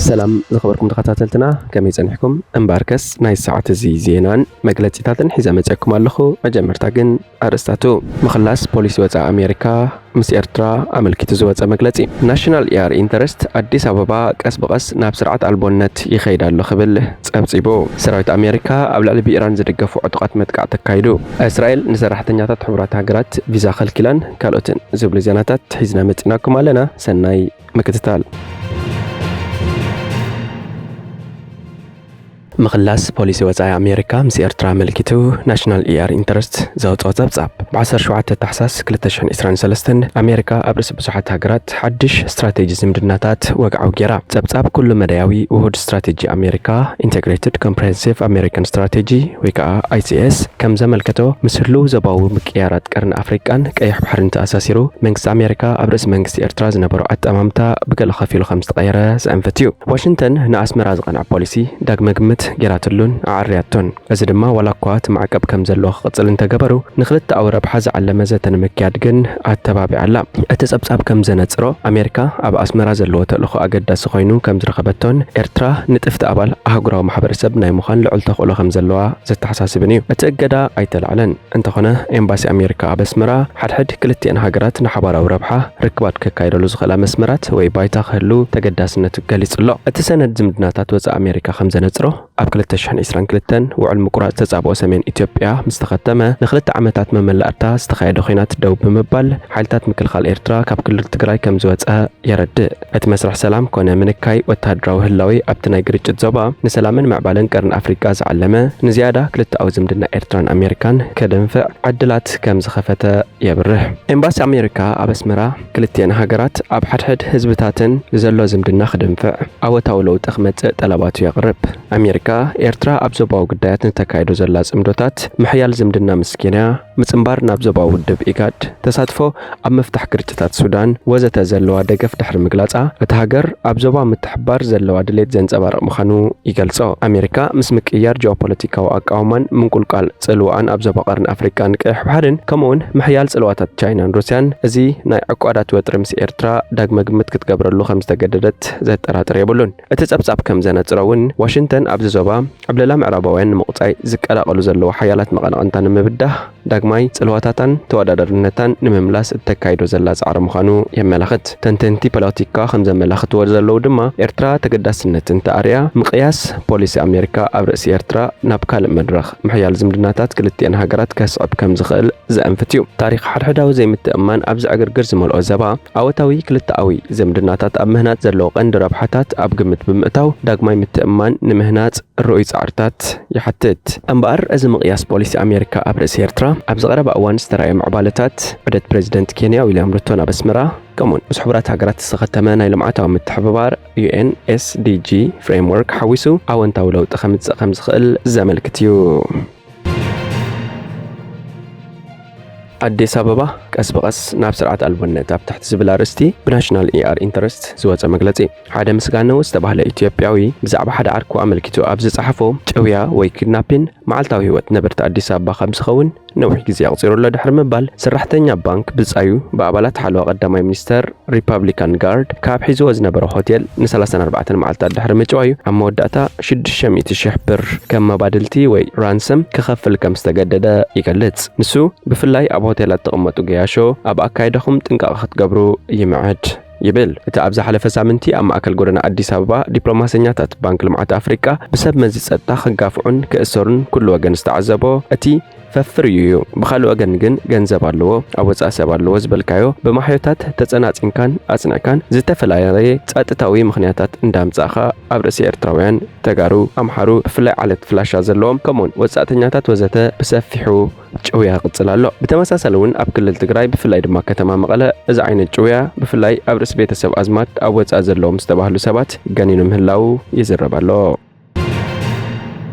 ሰላም ዝኸበርኩም ተኸታተልትና፣ ከመይ ጸኒሕኩም? እምበኣርከስ ናይ ሰዓት እዚ ዜናን መግለጺታትን ሒዘ መጺኣኩም ኣለኹ። መጀመርታ ግን ኣርእስታቱ። ምኽላስ ፖሊሲ ወጻኢ ኣሜሪካ ምስ ኤርትራ ኣመልኪቱ ዝወጸ መግለጺ። ናሽናል ኤኣር ኢንተረስት ኣዲስ ኣበባ ቀስ ብቐስ ናብ ስርዓት ኣልቦነት ይኸይድ ኣሎ ክብል ጸብጺቡ። ሰራዊት ኣሜሪካ ኣብ ልዕሊ ብኢራን ዝድገፉ ዕጡቓት መጥቃዕቲ ኣካይዱ። እስራኤል ንሰራሕተኛታት ሕቡራት ሃገራት ቪዛ ከልኪላን ካልኦትን ዝብሉ ዜናታት ሒዝና መጺናኩም ኣለና። ሰናይ ምክትታል። ምኽላስ ፖሊሲ ወጻኢ ኣሜሪካ ምስ ኤርትራ ኣመልኪቱ ናሽናል ኤኣር ኢንተረስት ዘውጽኦ ጸብጻብ። ብ ዓሰርተ ሸውዓተ ታሕሳስ ክልተ ሽሕን ዕስራን ሰለስተን ኣሜሪካ ኣብ ርእሲ ብዙሓት ሃገራት ሓድሽ ስትራቴጂ ዝምድናታት ወግዓዊ ገይራ። ጸብጻብ ኩሉ መዳያዊ ውሁድ ስትራቴጂ ኣሜሪካ፣ ኢንተግሬትድ ኮምፕሬሄንሲቭ ኣሜሪካን ስትራቴጂ ወይ ከዓ ኣይሲኤስ፣ ከም ዘመልከቶ፣ ምስ ህሉው ዞባዊ ምቅያራት ቀርኒ ኣፍሪቃን ቀይሕ ባሕርን ተኣሳሲሩ፣ መንግስቲ ኣሜሪካ ኣብ ርእሲ መንግስቲ ኤርትራ ዝነበሮ ኣጠማምታ ብገለ ከፊሉ ከም ዝተቐየረ ዘእንፍት እዩ። ዋሽንግተን ንኣስመራ ዝቐንዐ ፖሊሲ ዳግመ ግምት ጌራትሉን ኣዕርያቶን። እዚ ድማ ዋላ እኳ እቲ ማዕቀብ ከም ዘለዎ ክቕጽል እንተገበሩ፣ ንክልተኣዊ ረብሓ ዝዓለመ ዘተ ንምክያድ ግን ኣተባቢዓ ኣላ። እቲ ጸብጻብ ከም ዘነጽሮ፣ ኣሜሪካ ኣብ ኣስመራ ዘለዎ ተልእኾ ኣገዳሲ ኮይኑ ከም ዝረኸበቶን ኤርትራ ንጥፍቲ ኣባል ኣህጉራዊ ማሕበረሰብ ናይ ምዃን ልዑል ተኽእሎ ከም ዘለዋ ዘተሓሳስብን እዩ። እቲ እገዳ ኣይተላዕለን። እንተኾነ፣ ኤምባሲ ኣሜሪካ ኣብ ኣስመራ፣ ሓድሕድ ክልቲኤን ሃገራት ንሓባራዊ ረብሓ ርክባት ከካይደሉ ዝኽእላ መስመራት ወይ ባይታ ክህሉ ተገዳስነቱ ገሊጹ ኣሎ። እቲ ሰነድ ዝምድናታት ወጻኢ ኣሜሪካ ከም ዘነጽሮ፣ ኣብ ክልተ ሽሕን ዕስራን ክልተን ውዕል ምቁራጽ ተጻብኦ ሰሜን ኢትዮጵያ ምስ ተኸተመ፣ ንኽልተ ዓመታት መመላእታ ዝተኻየደ ኲናት ደው ብምባል፣ ሓይልታት ምክልኻል ኤርትራ ካብ ክልል ትግራይ ከም ዝወጸ የረድእ። እቲ መስርሕ ሰላም ኮነ ምንካይ ወተሃደራዊ ህላዌ ኣብቲ ናይ ግርጭት ዞባ፣ ንሰላምን ምዕባለን ቀርኒ ኣፍሪቃ ዝዓለመ፣ ንዝያዳ ክልተኣዊ ዝምድና ኤርትራን ኣሜሪካን ከደንፍዕ ዕድላት ከም ዝኸፈተ የብርህ። ኤምባሲ ኣሜሪካ ኣብ ኣስመራ፣ ክልቲኤን ሃገራት ኣብ ሓድሕድ ህዝብታተን ዘሎ ዝምድና ክደንፍዕ ኣወታዊ ለውጢ ክመጽእ ጠለባቱ የቕርብ። ኣሜሪካ፣ ኤርትራ ኣብ ዞባዊ ጉዳያት ንተካይዶ ዘላ ጽምዶታት፣ ምሕያል ዝምድና ምስ ኬንያ፣ ምጽንባር ናብ ዞባዊ ውድብ ኢጋድ፣ ተሳትፎ ኣብ ምፍታሕ ግርጭታት ሱዳን ወዘተ ዘለዋ ደገፍ ድሕሪ ምግላጻ፣ እታ ሃገር ኣብ ዞባ ምትሕብባር ዘለዋ ድሌት ዘንጸባርቕ ምዃኑ ይገልጾ። ኣሜሪካ ምስ ምቅይያር ጂኦፖለቲካዊ ኣቃውማን ምንቁልቋል ጽልዋኣን ኣብ ዞባ ቀርኒ ኣፍሪቃን ቀይሕ ባሕርን፣ ከምኡውን ምሕያል ጽልዋታት ቻይናን ሩስያን፣ እዚ ናይ ዕቋዳት ወጥሪ ምስ ኤርትራ ዳግመ ግምት ክትገብረሉ ከም ዝተገደደት ዘጠራጥር የብሉን። እቲ ጸብጻብ ከም ዘነጽሮ እውን፣ ዋሽንግተን ኣብዚ ዞባ ዕብለላ ምዕራባውያን ንምቑጻይ ዝቀላቐሉ ዘለዉ ሓያላት መቐናቕንታ ንምብዳህ፣ ዳግማይ ጽልዋታታን ተወዳዳርነታን ንምምላስ እተካይዶ ዘላ ጻዕሪ ምዃኑ የመላኽት። ተንተንቲ ፖለቲካ ከም ዘመላኽትዎ ዘለዉ ድማ፣ ኤርትራ ተገዳስነት እንተኣርያ፣ ምቕያስ ፖሊሲ ኣሜሪካ ኣብ ርእሲ ኤርትራ ናብ ካልእ መድረኽ ምሕያል ዝምድናታት ክልቲኤን ሃገራት ከስዕብ ከም ዝኽእል ዘእንፍት እዩ። ታሪኽ ሓድሕዳዊ ዘይምትእምማን ኣብዚ ዕግርግር ዝመልኦ ዘባ፣ ኣወታዊ ክልተኣዊ ዝምድናታት ኣብ ምህናጽ ዘለዎ ቀንዲ ረብሓታት ኣብ ግምት ብምእታው፣ ዳግማይ ምትእምማን ንምህናጽ ርኡይ ጻዕርታት ይሓትት። እምበኣር፣ እዚ ምቕያስ ፖሊሲ ኣሜሪካ ኣብ ርእሲ ኤርትራ፣ ኣብዚ ቀረባ እዋን ዝተራእየ ምዕባለታት፣ ዑደት ፕሬዚደንት ኬንያ ዊልያም ሩቶ ናብ ኣስመራ፣ ከምኡውን ምስ ሕቡራት ሃገራት ዝተኸተመ ናይ ልምዓታዊ ምትሕብባር፣ ዩ ኤን ኤስ ዲ ጂ ፍሬምወርክ ሓዊሱ፣ ኣወንታዊ ለውጢ ከምጽእ ከም ዝኽእል ዘመልክት እዩ። ኣዲስ ኣበባ፣ ቀስ ብቐስ ናብ ስርዓት ኣልቦነት ኣብ ትሕቲ ዝብል ኣርእስቲ ብናሽናል ኤኣር ኢንተረስት ዝወጸ መግለጺ። ሓደ ምስጋነው ዝተባህለ ኢትዮጵያዊ ብዛዕባ ሓደ ዓርኩ ኣመልኪቱ ኣብ ዝጸሓፎ፣ ጭውያ ወይ ኪድናፒን መዓልታዊ ህይወት ነበርቲ ኣዲስ ኣበባ ከም ዝኸውን ነዊሕ ግዜ ኣቑጺሩ ኣሎ ድሕሪ ምባል፣ ሰራሕተኛ ባንክ ብጻዩ ብኣባላት ሓለዋ ቀዳማይ ሚኒስተር ሪፓብሊካን ጋርድ ካብ ሒዝዎ ዝነበረ ሆቴል ን ሰላሳን ኣርባዕተን መዓልታት ድሕሪ ምጭዋዩ፣ ኣብ መወዳእታ ሽዱሽተ ሚእቲ ሽሕ ብር ከም መባድልቲ ወይ ራንሰም ክኸፍል ከም ዝተገደደ ይገልጽ። ንሱ፣ ብፍላይ ኣብ ሆቴላት ትቕመጡ ገያሾ፣ ኣብ ኣካይዳኹም ጥንቃቐ ክትገብሩ ይምዕድ ይብል። እቲ ኣብ ዝሓለፈ ሳምንቲ ኣብ ማእከል ጎደና ኣዲስ ኣበባ ዲፕሎማሰኛታት ባንክ ልምዓት ኣፍሪቃ ብሰብ መዚ ጸጥታ ክጋፍዑን ክእሰሩን ኩሉ ወገን ዝተዓዘቦ እቲ ፈፍር እዩ እዩ። ብኻልእ ወገን ግን ገንዘብ ኣለዎ፣ ኣብ ወጻኢ ሰብ ኣለዎ ዝበልካዮ ብማሕዮታት ተጸናጺንካን ኣጽኒዕካን ዝተፈላለየ ጸጥታዊ ምኽንያታት እንዳምጻእኻ ኣብ ርእሲ ኤርትራውያን፣ ተጋሩ፣ ኣምሓሩ፣ ብፍላይ ዓለት ፍላሻ ዘለዎም ከምኡውን ወጻእተኛታት ወዘተ ብሰፊሑ ጭውያ ይቕጽል ኣሎ። ብተመሳሳሊ እውን ኣብ ክልል ትግራይ ብፍላይ ድማ ከተማ መቐለ እዚ ዓይነት ጭውያ ብፍላይ ኣብ ርእሲ ቤተሰብ ኣዝማድ ኣብ ወጻኢ ዘለዎም ዝተባህሉ ሰባት ገኒኑ ምህላዉ ይዝረብ ኣሎ።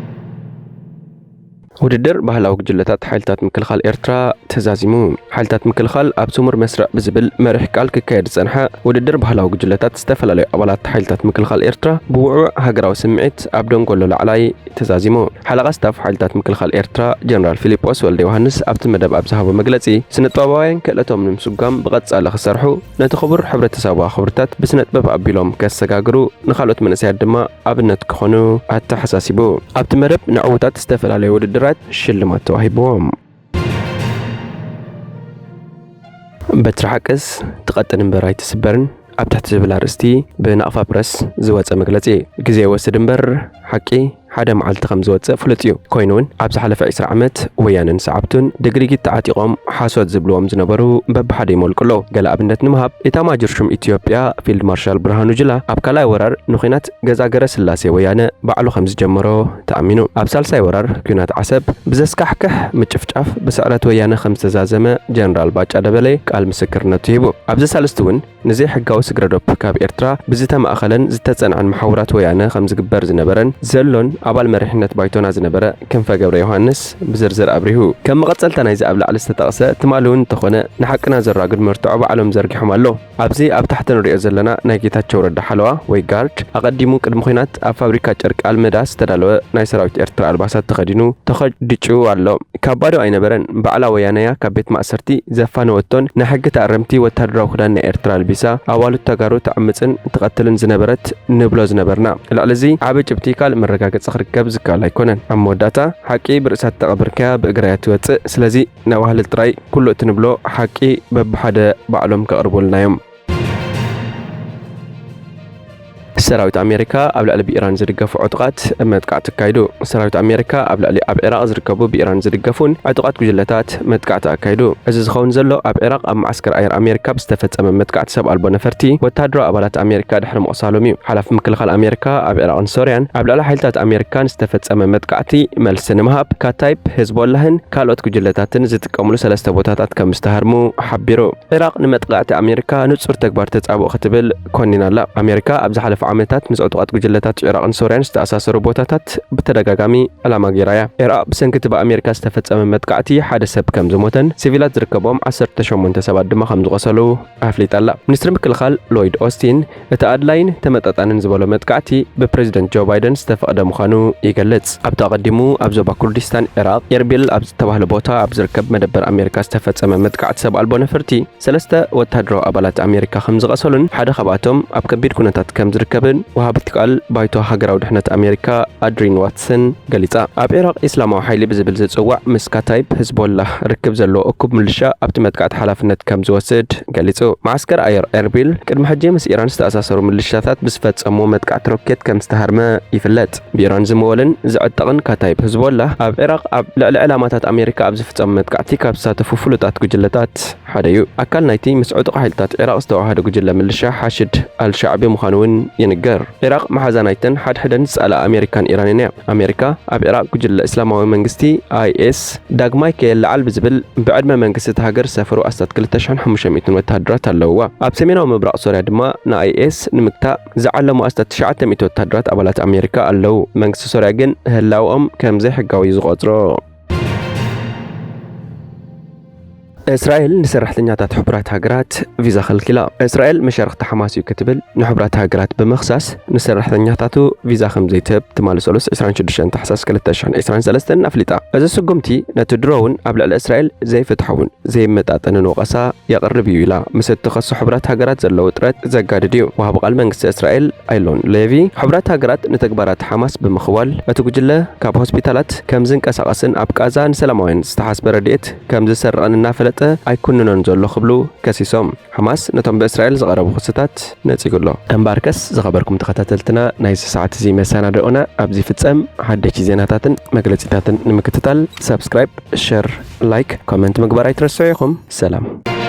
ውድድር ባህላዊ ጉጅለታት ሓይልታት ምክልኻል ኤርትራ ተዛዚሙ። ሓይልታት ምክልኻል ኣብ ስሙር መስርዕ ብዝብል መሪሕ ቃል ክካየድ ዝጸንሐ ውድድር ባህላዊ ጉጅለታት ዝተፈላለዩ ኣባላት ሓይልታት ምክልኻል ኤርትራ ብውዕዉዕ ሃገራዊ ስምዒት ኣብ ደንጎሎ ላዕላይ ተዛዚሙ። ሓለቓ ስታፍ ሓይልታት ምክልኻል ኤርትራ ጀነራል ፊሊጶስ ወልደ ዮሃንስ ኣብቲ መደብ ኣብ ዝሃቦ መግለጺ፣ ስነ ጥበባውያን ክእለቶም ንምስጓም ብቐጻሊ ክሰርሑ፣ ነቲ ክቡር ሕብረተሰባዊ ክብርታት ብስነ ጥበብ ኣቢሎም ከሰጋግሩ፣ ንኻልኦት መንእሰያት ድማ ኣብነት ክኾኑ ኣተሓሳሲቡ። ኣብቲ መደብ ንዕዉታት ዝተፈላለዩ ውድድራት ሽልማት ተዋሂብዎም። በትሪ ሓቅስ ትቐጥን እምበር ኣይትስበርን ኣብ ትሕቲ ዝብል ኣርእስቲ ብናቕፋ ፕረስ ዝወጸ መግለጺ፣ ግዜ ይወስድ እምበር ሓቂ ሓደ መዓልቲ ከም ዝወጽእ ፍሉጥ እዩ። ኮይኑ እውን ኣብ ዝሓለፈ ዕስራ ዓመት ወያነን ሰዓብቱን ድግሪጊት ተዓጢቖም ሓሶት ዝብልዎም ዝነበሩ በብሓደ ይመልቁ ኣለዉ። ገለ ኣብነት ንምሃብ፣ ኢታማጆር ሹም ኢትዮጵያ ፊልድ ማርሻል ብርሃኑ ጁላ ኣብ ካልኣይ ወራር ንኹናት ገዛገረ ስላሴ ወያነ ባዕሉ ከም ዝጀመሮ ተኣሚኑ። ኣብ ሳልሳይ ወራር ኲናት ዓሰብ ብዘስካሕክሕ ምጭፍጫፍ ብስዕረት ወያነ ከም ዝተዛዘመ ጀነራል ባጫ ደበሌ ቃል ምስክርነቱ ሂቡ። ኣብዚ ሳልስቲ እውን ንዘይሕጋዊ ስግረዶብ ካብ ኤርትራ ብዝተማእኸለን ዝተጸንዐን መሓውራት ወያነ ከም ዝግበር ዝነበረን ዘሎን ኣባል መሪሕነት ባይቶና ዝነበረ ክንፈ ገብረ ዮሃንስ ብዝርዝር ኣብሪሁ። ከም መቐጸልታ ናይዚ ኣብ ላዕሊ ዝተጠቕሰ፣ ትማሊ እውን እንተኾነ ንሓቅና ዘራግድ መርትዖ ባዕሎም ዘርጊሖም ኣለዉ። ኣብዚ ኣብ ታሕቲ ንሪኦ ዘለና ናይ ጌታቸው ረዳ ሓለዋ ወይ ጋርድ፣ ኣቐዲሙ ቅድሚ ኲናት ኣብ ፋብሪካ ጨርቂ ኣልመዳ ዝተዳለወ ናይ ሰራዊት ኤርትራ ኣልባሳት ተኸዲኑ ተኸዲጩ ኣሎ። ካብ ባዶ ኣይነበረን። ባዕላ ወያነያ ካብ ቤት ማእሰርቲ ዘፋነወቶን ንሕጊ ተኣረምቲ ወታደራዊ ክዳን ናይ ኤርትራ ኣልቢሳ ኣዋልድ ተጋሩ ተዕምጽን ትቐትልን ዝነበረት ንብሎ ዝነበርና። ልዕሊ እዚ ዓቢ ጭብጢ ካልእ መረጋገጺ ክርከብ ዝከኣል ኣይኮነን። ኣብ መወዳእታ፣ ሓቂ ብርእሳ ተቐብርካያ ብእግራ እያ ትወጽእ። ስለዚ፣ ነባህልል ጥራይ ኩሉ እቲ ንብሎ ሓቂ በብሓደ ባዕሎም ከቕርቡልና እዮም። ሰራዊት ኣሜሪካ ኣብ ልዕሊ ብኢራን ዝድገፉ ዕጡቓት መጥቃዕቲ ኣካይዱ። ሰራዊት ኣሜሪካ ኣብ ልዕሊ ኣብ ዒራቕ ዝርከቡ ብኢራን ዝድገፉን ዕጡቓት ጉጅለታት መጥቃዕቲ ኣካይዱ። እዚ ዝኸውን ዘሎ ኣብ ዒራቕ ኣብ መዓስከር ኣየር ኣሜሪካ ብዝተፈጸመ መጥቃዕቲ ሰብ ኣልቦ ነፈርቲ ወተሃደራዊ ኣባላት ኣሜሪካ ድሕሪ ምቕሳሎም እዩ። ሓላፊ ምክልኻል ኣሜሪካ ኣብ ዒራቕን ሶርያን ኣብ ልዕሊ ሓይልታት ኣሜሪካን ዝተፈጸመ መጥቃዕቲ መልሲ ንምሃብ ካታይብ፣ ሄዝቦላህን ካልኦት ጉጅለታትን ዝጥቀምሉ ሰለስተ ቦታታት ከም ዝተሃርሙ ሓቢሩ። ዒራቕ ንመጥቃዕቲ ኣሜሪካ ንጹር ተግባር ተጻብኦ ክትብል ኮኒና ኣላ። ኣሜሪካ ኣብ ዝሓለፈ ዓመታት ምስ ዕጡቓት ጉጅለታት ዒራቕን ሶርያን ዝተኣሳሰሩ ቦታታት ብተደጋጋሚ ዕላማ ገይራ እያ። ዒራቕ ብሰንኪ እቲ ብኣሜሪካ ዝተፈጸመ መጥቃዕቲ ሓደ ሰብ ከም ዝሞተን ሲቪላት ዝርከቦም ዓሰርተ ሸሞንተ ሰባት ድማ ከም ዝቖሰሉ ኣፍሊጣ ኣላ። ሚኒስትሪ ምክልኻል ሎይድ ኦስቲን እቲ ኣድላይን ተመጣጣንን ዝበሎ መጥቃዕቲ ብፕሬዚደንት ጆ ባይደን ዝተፈቕደ ምዃኑ ይገልጽ። ኣብቲ ኣቐዲሙ ኣብ ዞባ ኩርዲስታን ዒራቕ ኤርቢል ኣብ ዝተባህለ ቦታ ኣብ ዝርከብ መደበር ኣሜሪካ ዝተፈጸመ መጥቃዕቲ ሰብ ኣልቦ ነፈርቲ ሰለስተ ወታደራዊ ኣባላት ኣሜሪካ ከም ዝቐሰሉን ሓደ ካብኣቶም ኣብ ከቢድ ኩነታት ከም ዝርከብን ወሃቢት ቃል ባይቶ ሃገራዊ ድሕነት ኣሜሪካ ኣድሪን ዋትሰን ገሊጻ። ኣብ ዒራቕ ኢስላማዊ ሓይሊ ብዝብል ዝጽዋዕ ምስ ካታይብ ህዝቦላህ ርክብ ዘለዎ እኩብ ምልሻ ኣብቲ መጥቃዕቲ ሓላፍነት ከም ዝወስድ ገሊጹ። መዓስከር ኣየር ኤርቢል ቅድሚ ሕጂ ምስ ኢራን ዝተኣሳሰሩ ምልሻታት ብዝፈጸምዎ መጥቃዕቲ ሮኬት ከም ዝተሃርመ ይፍለጥ። ብኢራን ዝምወልን ዝዕጠቕን ካታይብ ህዝቦላህ ኣብ ዒራቕ ኣብ ልዕሊ ዕላማታት ኣሜሪካ ኣብ ዝፍጸሙ መጥቃዕቲ ካብ ዝሳተፉ ፍሉጣት ጉጅለታት ሓደ እዩ። ኣካል ናይቲ ምስ ዕጡቕ ሓይልታት ዒራቕ ዝተዋሃደ ጉጅለ ምልሻ ሓሽድ ኣልሻዕቢ ምዃኑ እውን ይንገር። ዒራቕ መሓዛ ናይተን ሓድሕደን ዝጸልኣ ኣሜሪካን ኢራንን እያ። ኣሜሪካ ኣብ ዒራቕ ጉጅለ እስላማዊ መንግስቲ፣ ኣይኤስ፣ ዳግማይ ከየለዓል ብዝብል ብዕድመ መንግስቲ እታ ሃገር ዝሰፈሩ ኣስታት ክልተ ሽሕን ሓሙሽተ ሚእትን ወተሃደራት ኣለውዋ። ኣብ ሰሜናዊ ምብራቕ ሶርያ ድማ ንኣይኤስ ንምግታእ ዝዓለሙ ኣስታት ትሽዓተ ሚእቲ ወተሃደራት ኣባላት ኣሜሪካ ኣለዉ። መንግስቲ ሶርያ ግን ህላውኦም ከም ዘይሕጋዊ እዩ ዝቖጽሮ። እስራኤል ንሰራሕተኛታት ሕቡራት ሃገራት ቪዛ ከልኪላ። እስራኤል መሻርኽቲ ሓማስ እዩ ክትብል ንሕቡራት ሃገራት ብምኽሳስ ንሰራሕተኛታቱ ቪዛ ከም ዘይትህብ ትማሊ ሰሉስ ዕስራን ሽዱሽተን ታሕሳስ ክልተ ሽሕን ዕስራን ሰለስተን ኣፍሊጣ። እዚ ስጉምቲ ነቲ ድሮ እውን ኣብ ልዕሊ እስራኤል ዘይፍትሓውን ዘይመጣጠንን ወቐሳ የቕርብ እዩ ኢላ። ምስ እትኸሶ ሕቡራት ሃገራት ዘሎ ውጥረት ዘጋድድ እዩ። ወሃቢ ቃል መንግስቲ እስራኤል ኣይሎን ሌቪ፣ ሕቡራት ሃገራት ንተግባራት ሓማስ ብምኽዋል እቲ ጉጅለ ካብ ሆስፒታላት ከም ዝንቀሳቐስን ኣብ ቃዛ ንሰላማውያን ዝተሓስበ ረድኤት ከም ዝሰርቕን እናፈለጠ ኣይኩንኖን ዘሎ ክብሉ ከሲሶም። ሓማስ ነቶም ብእስራኤል ዝቐረቡ ክስታት ነጺጉ ኣሎ። እምበኣርከስ ዝኸበርኩም ተኸታተልትና ናይዚ ሰዓት እዚ መሰናድኦና ኣብዚ ይፍጸም። ሓደሽቲ ዜናታትን መግለጺታትን ንምክትታል ሳብስክራይብ፣ ሸር፣ ላይክ፣ ኮመንት ምግባር ኣይትረስዑ ኢኹም። ሰላም።